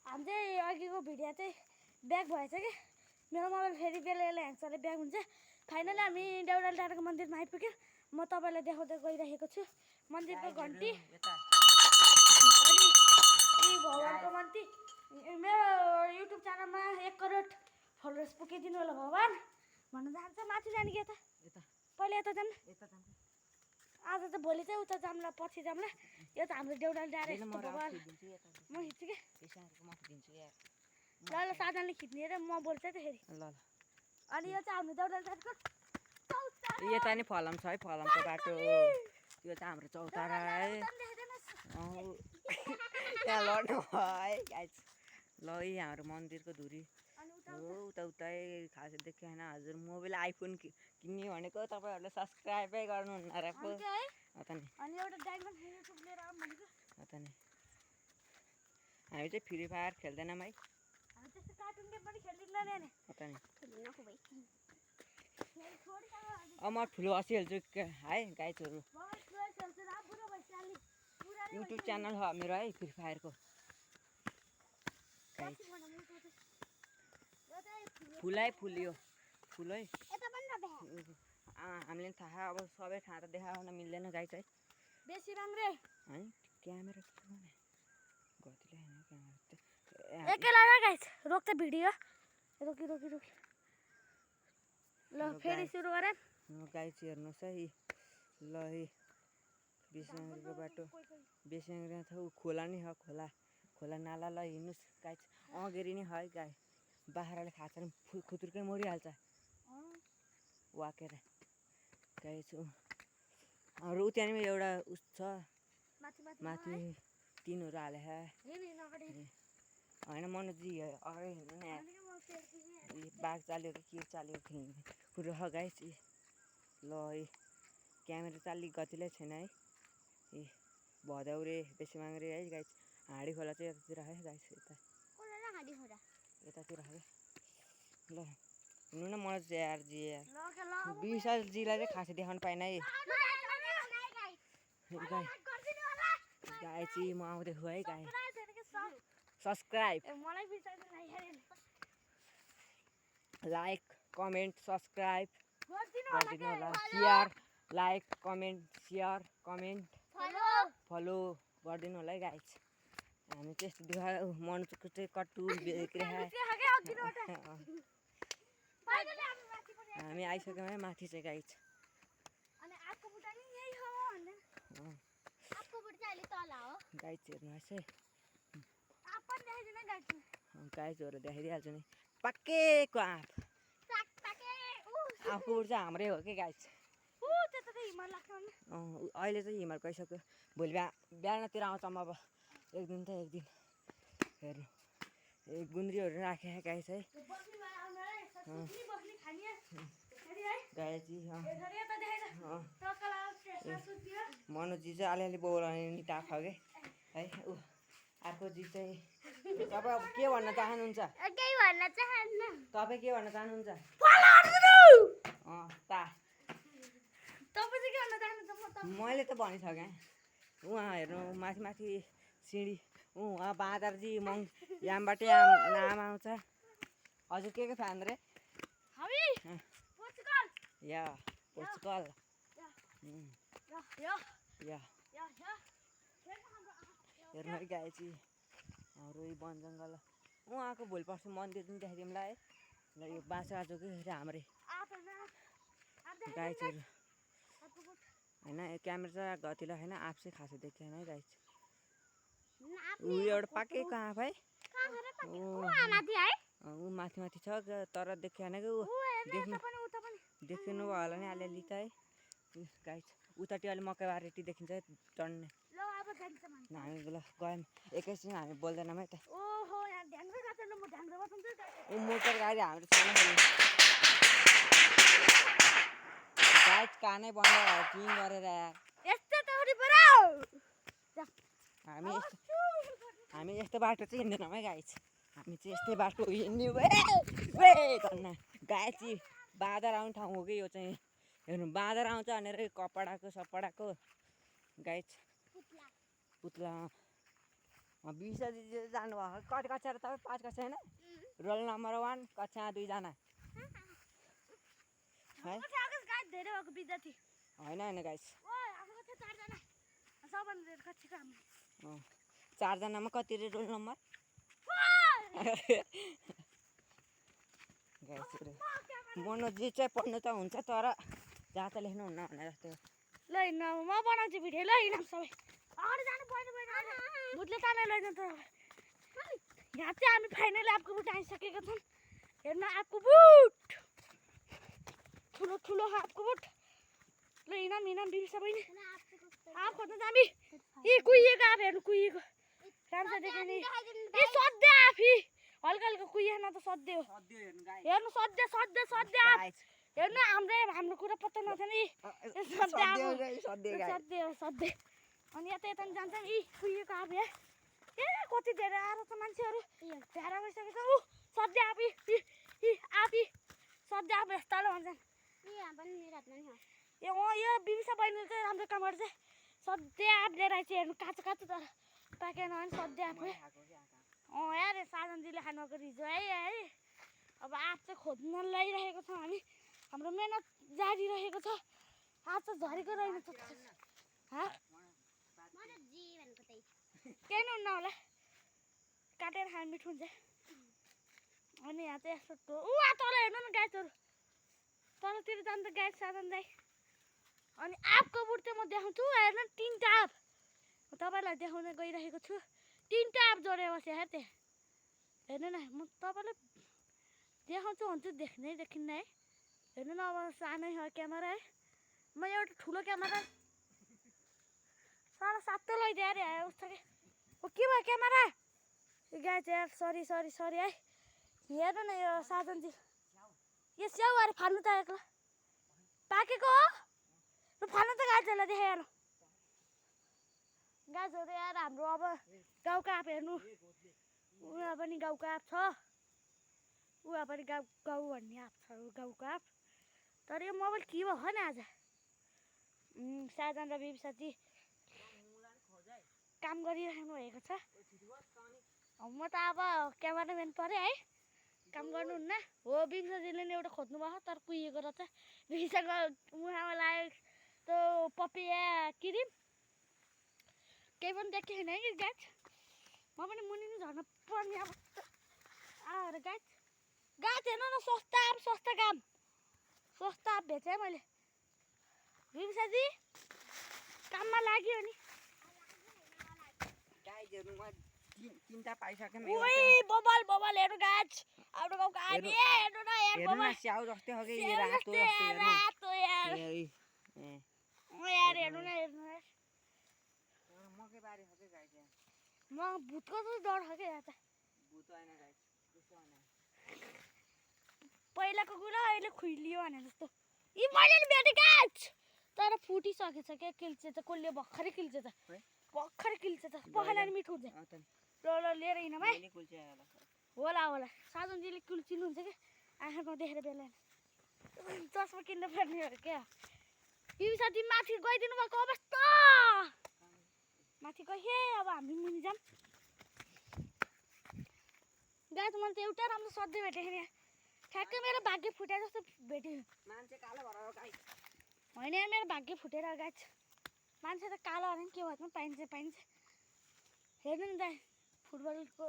हामी चाहिँ अघिको भिडियो चाहिँ ब्याक भएछ कि मेरो मोबाइल फेरि बेला ह्याङ चले ब्याक हुन्छ। फाइनली हामी देउराली डाँडाको मन्दिरमा आइपुग्यौँ। म तपाईँलाई देखाउँदै गइरहेको छु मन्दिरको घन्टी अनि भगवानको मन्दिर। मेरो युट्युब च्यानलमा 1 करोड फलोवर्स पुगिदिनु होला भगवान भन्न चाहन्छ। माथि जाने कि यता पहिले यता जानु आज त भोलि चाहिँ उता जाम्ला पछि जाम्ला। यो त हाम्रो देउराली डाँडा यस्तो भगवान म खिच्छु कि ल ल साधनले खिच्ने र म बोल्छ त फेरि ल। अनि यो चाहिँ हाम्रो देउराली डाँडाको यता नि फलाम छ है फलामको बाटो यो चाहिँ हाम्रो चौतारा है यहाँ लड्नु है गाइस ल यही हाम्रो मन्दिरको धुरी हो उता उतै खास देख्यो होइन। हजुर मोबाइल आइफोन किन्ने भनेको तपाईँहरूले सब्सक्राइबै गर्नुहुन्न र पो त नि हामी चाहिँ फ्री फायर खेल्दैनौँ है म ठुलो हँसी हेल्छु है गाइजहरू। युट्युब च्यानल हो मेरो है फ्री फायरको फुलै फुल्यो फुलै हामीले थाहा अब सबै ठाउँ त देखाउन मिल्दैन गाइज है बेसी राम्रै है क्यामेरा गतिले होइन क्यामेरा एकै लगा गाइस रोक त भिडियो रोकी ल फेरि सुरु गरे गाइस हेर्नुहोस् है ल बेस्याङ्गरीको बाटो बेस्याङ्गरी छ खोला नि हो खोला नाला ल हिँड्नुहोस् गाइस अँगेरी नै है गाई बाख्राले खान्छ नि खुतुर्कै मरिहाल्छ वाकेर गाइस अरू त्यहाँनिर एउटा उस छ माथि टिनहरू हाले होइन मनोजी अगाडि हिँड्नु न बाघ चाल्यो कि के चाल्यो कुरो हो गाइस ल क्यामेरा चाहिँ अलिक गतिलै छैन है भदौरे बेसीमाङ्रे है गाइस हाँडी खोला चाहिँ यतातिर है गाइस यतातिर है ल हुनु न मनोज यार जी यार विशालजीलाई चाहिँ खासै देखाउनु पाएन है गाई चाहिँ म आउँदैछु है गाई सब्सक्राइब लाइक कमेन्ट सब्सक्राइब गरिदिनु होला share like comment share comment follow गरिदिनु होला है गाइस। हामी चाहिँ यस्तो देखा मनोजको चाहिँ कट्टु हामी आइसक्यौँ है माथि चाहिँ गाइस गाइस हेर्नुहोस् है गाइसहरू देखाइदिइहाल्छु नि पाकेको आफूबाट चाहिँ हाम्रै हो कि गाइस अहिले चाहिँ हिमाल गइसक्यो भोलि बिहानतिर आउँछ म अब एक दिन हेर्नु गुन्द्रीहरू राखेँ गाइस है गाइस मनोजी चाहिँ अलिअलि बोलाउने नि टाख कि है अर्को जी चाहिँ तपाईँ अब के भन्न चाहनुहुन्छ तपाईँ के भन्न चाहनुहुन्छ मैले त भनिसकेँ उहाँ हेर्नु माथि सिँढी उहाँ बाँदरजी यामबाट नाम आउँछ। हजुर के फ्यान रे या पोर्चुगल हेर्नु है गाई चाहिँ हाम्रो यो वन जङ्गल उहाँको भोलि पर्सि मन्दिर पनि देखाइदिउँला है ल यो बाँसो आजोकै हाम्रै गाइजहरू होइन क्यामेरा चाहिँ गतिलो होइन आफ चाहिँ खासै देखेन है गाइज ऊ एउटा पाकेको आँप है ऊ माथि छ तर देखेन कि ऊ देखिनु भयो होला नि अलिअलि त है गाइज उताटि अलि मकैबारीटी देखिन्छ है चढ्ने हामी ल गयौँ एकैछिन हामी बोल्दैनौँ है त मोटर गाडी हाम्रो छैन गाइज कानै बन्द भयो टिङ गरेर हामी यस्तो बाटो चाहिँ हिँड्दैनौँ है गाइज हामी चाहिँ यस्तै बाटो हिँड्ने भन्न गाई चाहिँ बाँदर आउने ठाउँ हो कि यो चाहिँ हेर्नु बाँदर आउँछ भनेर कपडाको सपडाको गाइज पुत्ला बिबिसा दिदी जानुभयो कति कक्षा र तपाईँ 5 कक्षा होइन रोल नम्बर 1 कक्षा 2 जना है गाइस धेरै भएको विद्यार्थी होइन गाइस ओ हाम्रो कक्षा 4 जना सबभन्दा धेरै कक्षाको हाम्रो 4 जनामा कति रे रोल नम्बर गाइस मनोजी चाहिँ पढ्नु त हुन्छ तर जहाँ त लेख्नु हुन्न भने जस्तो ल हिँड्नु अब म बनाउँछु भिडियो ल हिँडौँ सबै अगाडि जानु पर्ने भुतले तानेर लैजाउँ त यहाँ चाहिँ हामी फाइनली आपको बुट आइसकेका छौँ हेर्नु आपको बुट ठुलो ठुलो आपको बुट ल हिँडौँ बिबिसा बहिनी आप खोज्न जामी यी कुहिएको आप हेर्नु कुहिएको राम्रो देख्ने ए सधैँ आफी हल्का हल्का कुहिएन त सधैँ हो हेर्नु सधैँ आप हेर्नु हाम्रो कुरा पत्ता नथेन सधैँ अनि यता जान्छौँ यी कुहिएको आप ए कति धेरै आएर त मान्छेहरू भ्याएर गइसकेको ऊ सधैँ आप आपी सधैँ आप यस्ता भन्छन् ए यो बिबिसा बहिनीले चाहिँ राम्रो काम गर्छ सधैँ आप लिएर आइन्छ हेर्नु काँचो काँचो तर पाकेन भने सधैँ आफै यार साधनजीले खानुभएको रिजो है अब आप चाहिँ खोज्न लगाइरहेको छौँ हामी हाम्रो मेहनत जारी रहेको छ आज त झरेको रहेन त केही नै हुन्न होला काटेर खानु मिठो हुन्छ अनि यहाँ चाहिँ यस्तो तल हेर्नु न गाइसहरू तलतिर जानु त गाइस साधन दाइ अनि आपको बुट चाहिँ म देखाउँछु हेर्नु 3टा आप तपाईँलाई देखाउन गइरहेको छु 3टा आप जोडेर बस्यो हेर त्यहाँ हेर्नु न म तपाईँलाई देखाउँछु भन्छु देख्नै देखिन्न है हेर्नु न अब सानै हो क्यामेरा है म एउटा ठुलो क्यामेरा 7.5 लैदिएँ अरे उस्तो के भयो क्यामेरा गाइस यार सरी है हेर्नु न यो साधनजी यो स्याउ अरे फाल्नु त एक्लो पाकेको हो ल फाल्नु त गाइसहरूलाई देखाएर गाइसहरू यार हाम्रो अब गाउँको आँप हेर्नु उहाँ पनि गाउँको आँप छ उहाँ पनि गाउँ भन्ने आँप छ गाउँको आँप तर यो मोबाइल के भयो नि आज साधन र बिबिसाजी काम गरिराख्नु भएको छ म त अब क्यामेराम्यान परेँ है काम गर्नुहुन्न हो बिबिसाजीले नि एउटा खोज्नु भयो तर कुहिएको रहेछ बिबिसाको मुहामा लाग्यो त्यो पपिया क्रिम केही पनि देखेको छैन है गाइस म पनि मुनि नि झर्न पर्ने अब आएर गाइस हेर्नु न सस्ता आप भेटेँ है मैले बिबिसाजी काममा लाग्यो नि तिनटा पाइसकेँ बबल हेर्नु गाइस हाम्रो गाउँको आबी हेर्नु न यार बबल स्याउ जस्तै हो कि रातो यार हेर्नु न मकै बारी हो कि गाइस म भूतको त डर छ क्या त भूत होइन गाइस त्यस्तो होइन पहिलाको कुरा अहिले खुइलियो भने जस्तो यी मैले नि भेटेँ गाइस तर फुटिसकेछ क्या किल्चे त कसले भर्खरै किल्चे त पखाला नि मिठो हुन्छ ल लिएर हिँडौँ है होला साधनजीले चिन्नुहुन्छ क्या आँखा नदेखेर बेला चस्मा किन्न पर्ने हो क्या बिबिसाजी माथि गइदिनु भएको अवस्था माथि गए अब हामी मुनि जाऊँ गाइस मैले त एउटा राम्रो सधैँ भेटेको नि ठ्याक्कै मेरो भाग्य फुटे जस्तो भेट्यो मान्छे कालो भएर होइन मेरो भाग्य फुटेर गाइस मान्छे त कालो भने के भन्छ पाइन्छ हेर्नु नि दाइ फुटबलको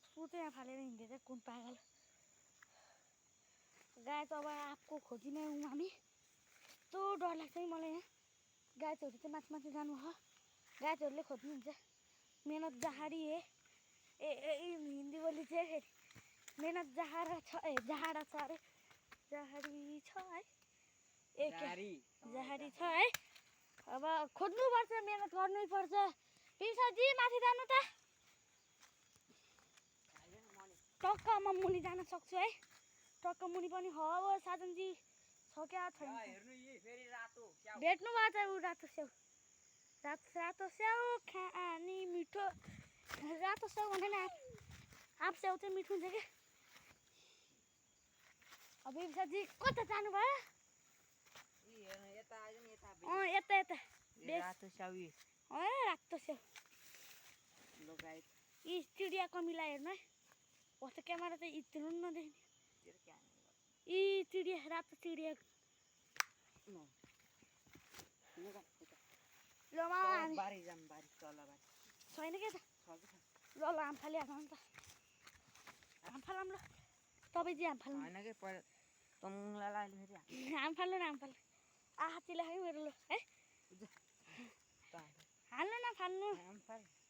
सुट यहाँ फालेर हिँड्दै चाहिँ कुन पागल गाइस अब आपको खोजिने हामी यस्तो डर लाग्छ नि मलाई यहाँ गाइसहरू चाहिँ माथि जानु हो गाइसहरूले खोज्नुहुन्छ मेहनत जहाडी ए हिन्दी बोली चाहिँ फेरि मेहनत जहाडा छ अरे जहाडी छ है जहाडी छ है अब खोज्नुपर्छ मेहनत गर्नुपर्छ बिबिसाजी माथि जानु त टक्क म मुनि जान सक्छु है टक्क मुनि पनि हो अब साधनजी छ क्या छैन भेट्नु भयो त ऊ रातो स्याउ खानी मिठो रातो स्याउ भने आप स्याउ चाहिँ मिठो हुन्छ क्या अब बिबिसाजी कता जानु भयो यता रातो स्याउ रातो स्याउ यी चिडिया कमिला हेर्नु है कस्तो क्यामेरा चाहिँ इत्नु पनि नदेख्ने तेरो क्यामेरा यी चिडिया रातो चिडिया ल हामी बारी जाम बारी तल बारी छैन क्या त छ कि छ ल हाम फालिहाल्नु नि त हाम फालौँ ल तपाईँ चाहिँ हाम फाल्नु होइन कि पहिला तमुङलाई अहिले फेरि हाम फाल्नु न हाम फाल्नु आहा चिला है मेरो ल है हाल्नु न फाल्नु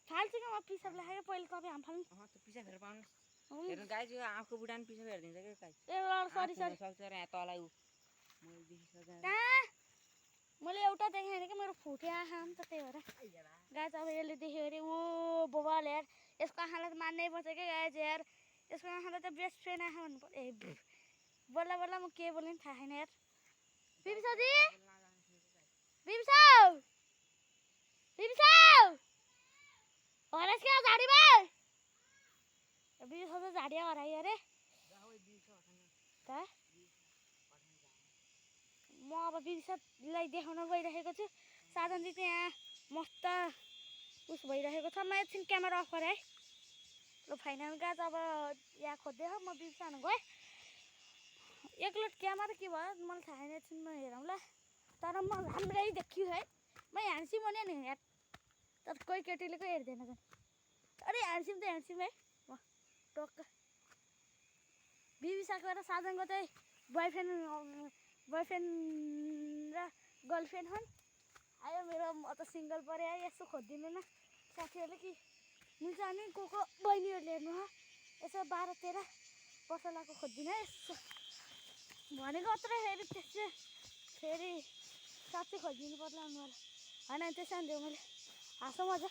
फाल्छु क्या म पिसाब लाग्यो पहिला तपाईँ हाम फाल्नु त्यो पिसा फेरि पाउनुहोस् हेर्नु गाई चाहिँ आँखको बुढा पनि पिसा हेरिदिन्छ क्या गाई ए ल सरी सरी सक्छ र यहाँ तलाई ऊ मैले देखिसकेँ कहाँ मैले एउटा देखेँ होइन कि मेरो फुट्यो आँखा नि त त्यही भएर गाई त अब यसले देख्यो अरे ओ बोबाल यार यसको आँखालाई त मान्नै पर्छ क्या गाई चाहिँ यार यसको आँखालाई त बेस्ट फ्रेन्ड आँखा भन्नु पर्यो ए बल्ल बल्ल म के बोल्ने नि थाहा छैन यार बिबिसाजी बिबिसाउ बिबिसाउ हरेस क्या झाडी भाइ बिबिसा त झाडिया हरायो अरे त म अब बिबिसालाई देखाउन गइरहेको छु साधनजी त्यहाँ मस्त उस भइरहेको छ म एकछिन क्यामेरा अफ गरेँ है ल फाइनल गाज अब यहाँ खोज्दै हो म बिबिसामा गएँ एकलोट क्यामेरा के भयो मलाई थाहा छैन एकछिन म हेरौँ ल तर म राम्रै देखियो है म ह्यान्डसिम भने नि यार तर कोही केटीले कोही हेर्दैन झन् अरे ह्यान्डसिम त ह्यान्डसिम है म टक्क बिबिसाको र साधनको चाहिँ बोयफ्रेन्ड र गर्लफ्रेन्ड हुन् आयो मेरो म त सिङ्गल परेँ है यसो खोजिदिनु न साथीहरूले कि मिल्छ भने को बहिनीहरूले हेर्नु हो यसो 12-13 वर्ष लगाएको खोजिदिनु है यसो भनेको अत्रै फेरि साँच्चै खोजिदिनु पर्ला मलाई होइन त्यसमा देऊ मैले हाँसो मजा